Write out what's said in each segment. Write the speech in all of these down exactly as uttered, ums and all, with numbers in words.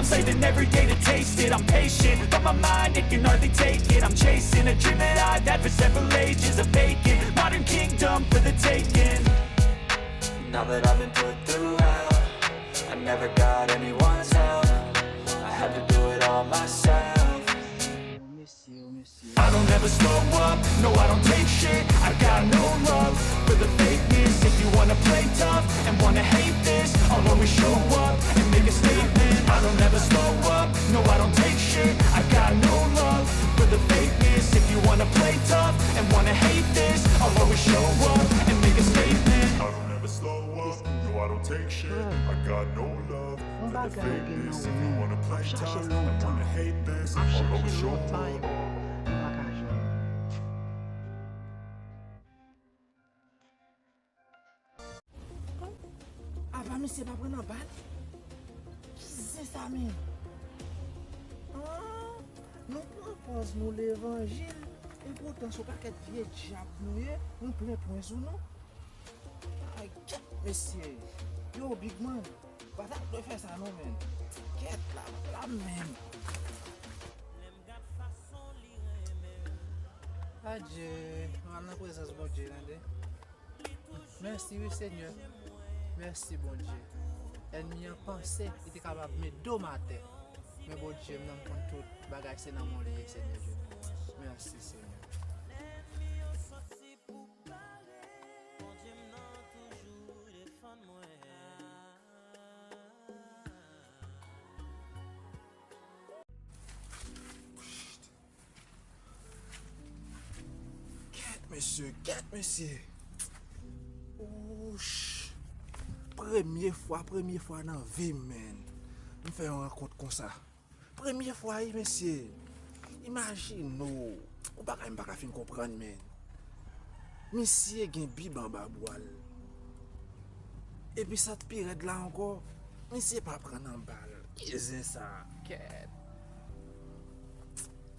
I'm saving every day to taste it. I'm patient, but my mind, it can hardly take it. I'm chasing a dream that I've had for several ages. A vacant modern kingdom for the taking. Now that I've been put through hell, I never got anyone's help. I had to do it all myself. I don't ever slow up, no, I don't take shit. I got no love for the fakeness. If you wanna play tough and wanna hate this, I'll always show up and make a statement. I don't ever slow up, no, I don't take shit. I got no love for the fakeness. If you wanna play tough and wanna hate this, I'll always show up and make a statement. I don't ever slow up, no, I don't take shit. I got no love for the fakeness. If you wanna play tough and wanna hate this, I'll always show up. Apa misye pa pran nan bal? Ki zen sa menm? Ah, nou pran pòz nou levanjil, epoutan se yon pakèt vye dyab nou ye, nou plen pwen sou nou. Ay, kèt, mesye. Yo, big man, pa ta dwe fè sa non, menn. Kèt la, la menm. Adje, nou al nan prezans Bondye, tande. Mèsi wi, Senyè. Mèsi, Bondye. Ènmi an panse li te kapab met do m atè. Men Bondye m nan, m konn tout bagay se nan men w li ye, Senyè Dye. Mèsi, Senyè. Kèt, mesye, kèt, mesye. Ouch. Premye fwa, premye fwa nan vi m, menn, m fè yon rankont konsa. Premye fwa, wi, mesye. Imajine w, yon bagay m pa ka fin konprann, menn. Misye gen bib anba bwa l. Epi sa k pi rèd la ankò, misye pa pran nan bal. Ki zen sa? Kèt.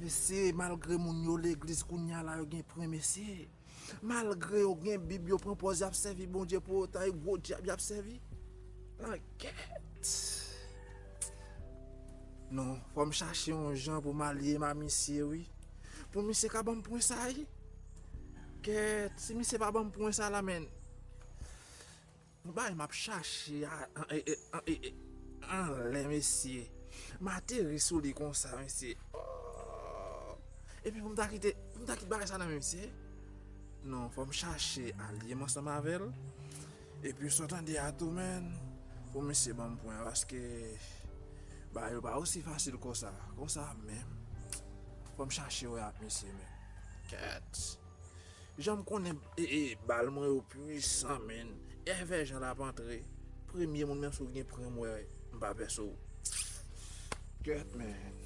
Mesye, malgre moun yo legliz kounye a la, yo gen pwen, mesye. Malgre yo gen bib, yo pran pòz y ap sèvi Bondye, pou otan e gwo dyab y ap sèvi. Nan kèt. Non, fò m chache yon jan pou m alye m a misye, wi. Pou misye ka ban m pwen sa, wi. Kèt, si misye pa ban m pwen sa la, menn. Yon bagay m ap chache a, an, e, e, an, e, e, anlè, mesye. M ateri sou li konsa, mesye. Oh. Epi pou m ta kite, pou m ta kite bagay sa nan men misye. Non, fò m chache alye m ansanm avè l. Epi sa w tande a tou, menn, pou misye ban m pwen, paske bagay yo pa osi fasil konsa. Konsa menm. Fò m chache wè ak misye, menn. Kèt. Jan m konnen, e, e, bal mwen yo pwisan, menn. Èvè jan l ap antre. Premye moun menm si w gen pwen m wè, m pa pè sou. Kèt, menn.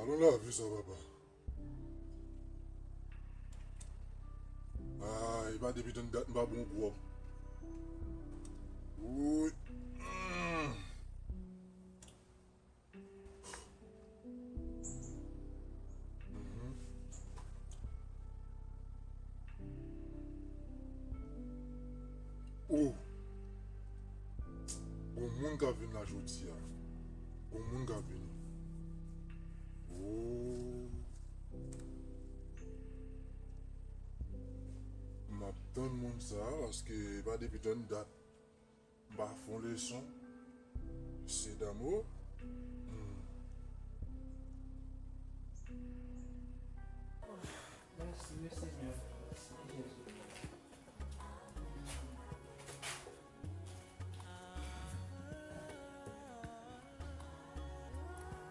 Alon lavi sa, papa. Ah, e pa depi tann dat m pa bon gwòb. Woy. Mm. Mhm. Oh. Gon moun k ap vin la jodi a. Gon moun k ap vini. Oh. M ap tann moun sa a, paske e pa depi tann dat m pa fè yon leson. Mesye dam, oh. Hmm. Mèsi, mèsi, Senyè. Mèsi, Jezi.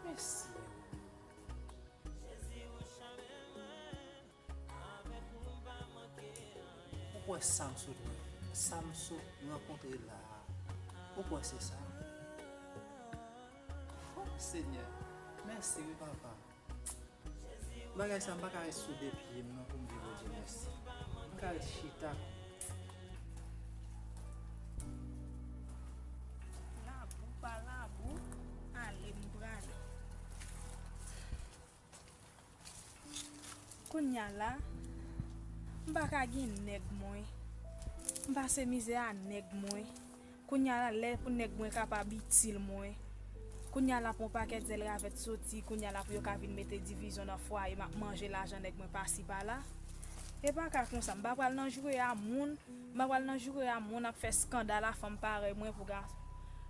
Mèsi. Ou kwè sa m sot, sa m sot rankontre la a, ou kwè se sa? Fòk Senyè, mèsi wi, papa. Bagay sa, m pa ka ret sou de pye m non pou m di Bondye mèsi. M ka ret chita. Labou pa labou, ale m prale. Kounye a la, m pa ka gen nèg mwen. M pase mizè a nèg mwen. Kounye a la, lè pou nèg mwen kapab itil mwen. Kounye a la, pou yon pakèt zèl ravèt soti, kounye a la, pou yo ka vin mete divizyon nan fwaye, m ap manje lajan nèg mwen pasi pala. E pa ka konsa, m pa pral nan joure a moun, m pa pral nan joure a moun ap fè eskandal a fanm parèy mwen pou gason.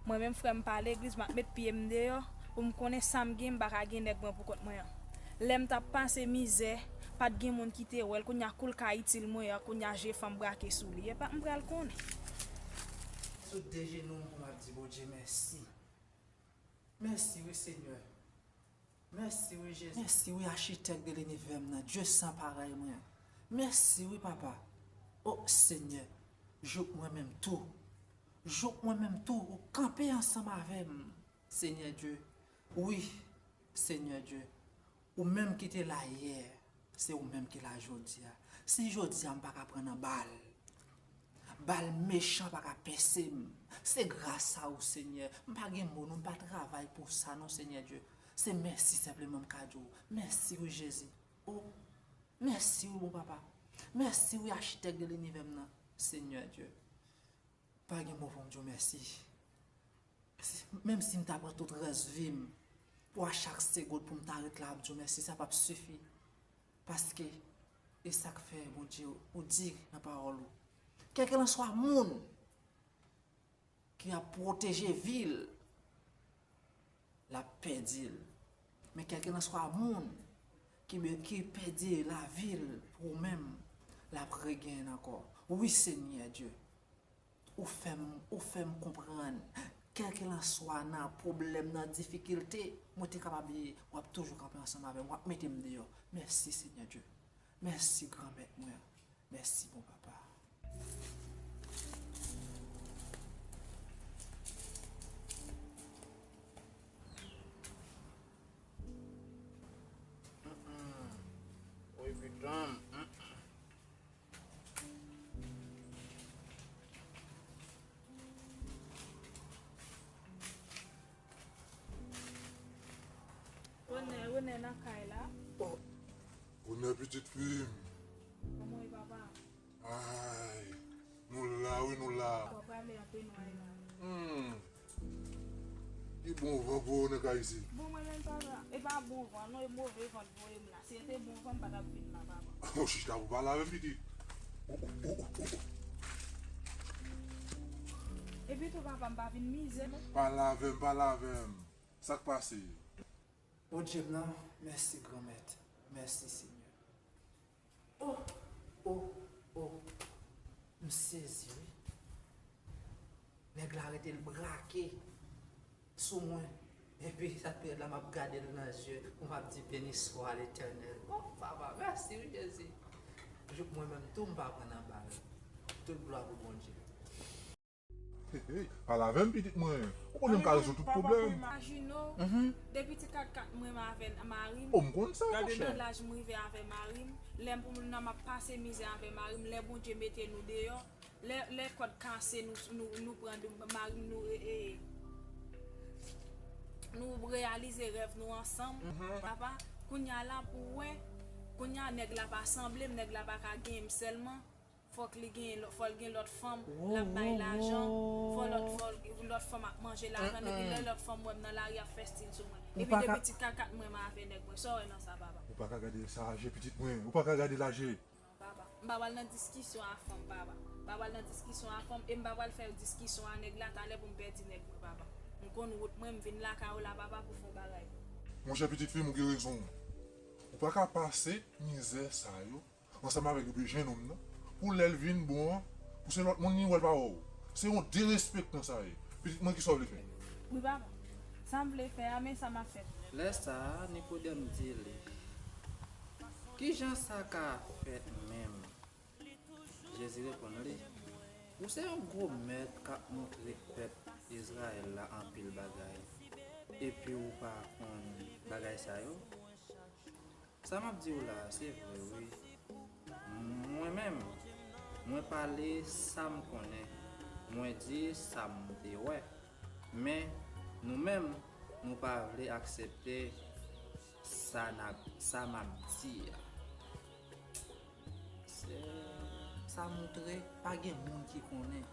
Mwen menm, frè m pa legliz, m ap met pye m deyò, pou m konnen sa m gen, m pa ka gen nèg mwen pou kont mwen an. Lè m t ap pase mizè, pa t gen moun ki te wè l, kounye a kou l ka itil mwen an, kounye a je fanm brake sou li. Epa m pral konnen. Sou de jenou m pou m ap di Bondye mèsi. Mèsi wi, Senyè. Mèsi wi, Jezi. Mèsi wi, achitèk de linivè m nan, Dye san parèy mwen. Mèsi wi, papa. O Senyè, jouk mwen menm tou. Jouk mwen menm tou, ou kanpe ansanm avè m, Senyè Dye. Wi, Senyè Dye, ou menm ki te la yè, se ou menm ki la jodi a. Si jodi a m pa ka pran nan bal, bal mechan pa ka pèse m. Se gras a ou, Senyè. M pa gen mo non, m pa travay pou sa non, Senyè Dye. Se mèsi senpleman m ka di w. Mèsi wi, Jezi. O, mèsi wi, bon papa. Mèsi wi, achitèk de linivè m nan, Senyè Dye. Pa gen mo pou m di w mèsi. Si, menm si m ta pran tout rès vi m, pou a chak segonn pou m ta ret la ap di w mèsi, sa p ap sifi. Paske, e sa k fè, Bondye, ou di nan pawòl ou, kèlkelanswa moun ki ap pwoteje vi l, l ap pèdi l. Men kèlkelanswa moun ki, ki pèdi lavi l pou ou menm, l ap regenyen l ankò. Wi, Senyè Dye. Ou fè m, ou fè m konprann, kèlkelanswa nan pwoblèm, nan difikilte mwen te kapab ye, w ap toujou kanpe ansanm avè m, w ap mete m deyò. Mèsi, Senyè Dye. Mèsi, Granmèt mwen. Mèsi, bon papa. Mm, mm. Wi, pitit m. Mm, mm. Bonè, Bonè nan kay la. Oh, bonè pitit fi m. Kòman w ye, papa? Ay, nou la, wi, nou la. Papa, men anpe nway la. Hmm. Ki bon van pou ou nan kay isi? Bon, mwen menm, papa, e pa bon van, non, e move van k voye m la. Si se te bon van, m pa t ap vin la, papa. Ou chita pou pale avè m, pitit. Ou, ou, ou, ou, ou. Epi tou, papa, m pa vin mizè, non. Pale avè m, pale avè m. Sa k pase? Bondye m nan, mèsi, Granmèt. Mèsi, Senyè. Oh, oh, oh. M sezi, wi. Nèg la rete l brake sou mwen. Epi sa t pi rèd la, m ap gade l nan je, pou m ap di, beni swa Letènèl. Oh, papa, mèsi, wi, Jezi. Jouk mwen menm tou, m pa pran nan bal. Tout glwa pou Bondye. Hey, hey, pale avè m, pitit mwen. Ou konnen m ka rezoud tout pwoblèm. Imajine w, depi ti kat kat mwen m avè mari m. Oh, m konn sa, monchè. Nan laj m rive avè mari m, lè m pou m nan m ap pase mizè avè mari m, lè Bondye mete nou deyò, lè, lè kòd kase nou, nou, nou pran mari m, nou, e, e, nou reyalize rèv nou ansanm, papa. Kounye a la pou w wè, kounye a nèg la pa sanble m, nèg la pa ka genyen m sèlman. Fòk li gen, fò l gen lòt fanm, l ap bay lajan, fò lòt, fò l, lòt fanm ap manje lajan, epi lè lòt fanm wè m nan lari ap fè stil sou mwen. Epi depi ti kakat mwen m avè nèg mwen, sa w wè nan sa, papa? Ou pa ka gade sa a je, pitit mwen, ou pa ka gade l a je. Non, papa. M pa pral nan diskisyon a fanm, papa. M pa pral nan diskisyon a fanm, e m pa pral fè diskisyon a nèg la talè pou m pèdi nèg mwen, papa. M konn wout mwen, m vin lakay ou la, papa, pou fè yon bagay. Monchè, pitit fi m, ou gen rezon. Ou pa ka pase mizè sa yo ansanm avèk epi jenòm nan, pou lè l vin bon an, pou se lòt moun li wè l pa wè w. Se yon derespektan sa ye. Pitit mwen, kisa w vle fè? Wi, papa. Sa m vle fè a, men sa m ap fè. Lè sa a, Nikodèm di li, kijan sa ka fèt menm? Jezi reponn li, ou se yon gwo mèt k ap montre pèp Izrayèl la anpil bagay. Epi ou pa konn bagay sa yo? Sa m ap di w la, se vre wi. Mwen menm, mwen pale sa m konnen, mwen di sa m te wè. Men, nou menm, nou pa vle aksepte sa n ap, sa m ap di a. Se, sa montre pa gen moun ki konnen.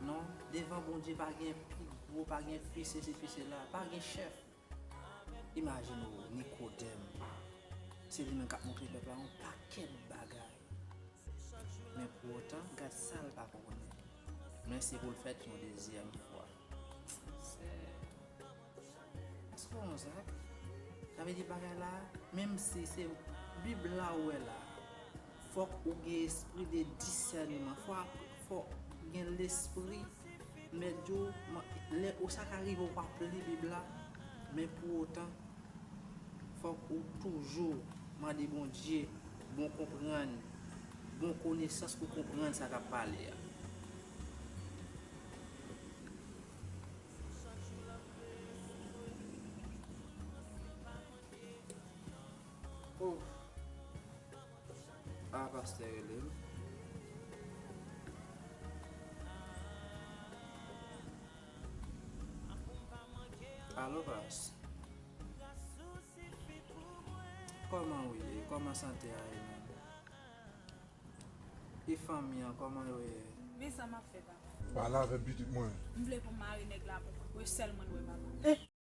Non, devan Bondye pa gen pi gwo, pa gen pi sesi, pi sela, pa gen chèf. Imajine w, Nikodèm. Se li menm k ap montre pèp la yon pakèt bagay. Men pou otan, gad sa l pa konnen. Men se pou l fèt yon dezyèm fwa. Se, èske w wè sa? Sa vle di bagay la, menm si se Bib la ou wè la, fòk ou gen espri de disèneman, fòk, fòk ou gen lespri, mèt yo, lè ou sa ka rive ou pa ap li Bib la, men pou otan, fòk ou toujou mande Bondye bon konprann, bon konesans pou konprann sa k ap pale a. Oh. A, pastè rele m. Alo, pas. Kòman ou ye? Kòman sante a ye menm? E fanmi an, kòman yo ye? Men sa m ap fè, papa. Pale avè m, pitit mwen. M vle pou m mare nèg la pou, pou sèl mwen wè, papa.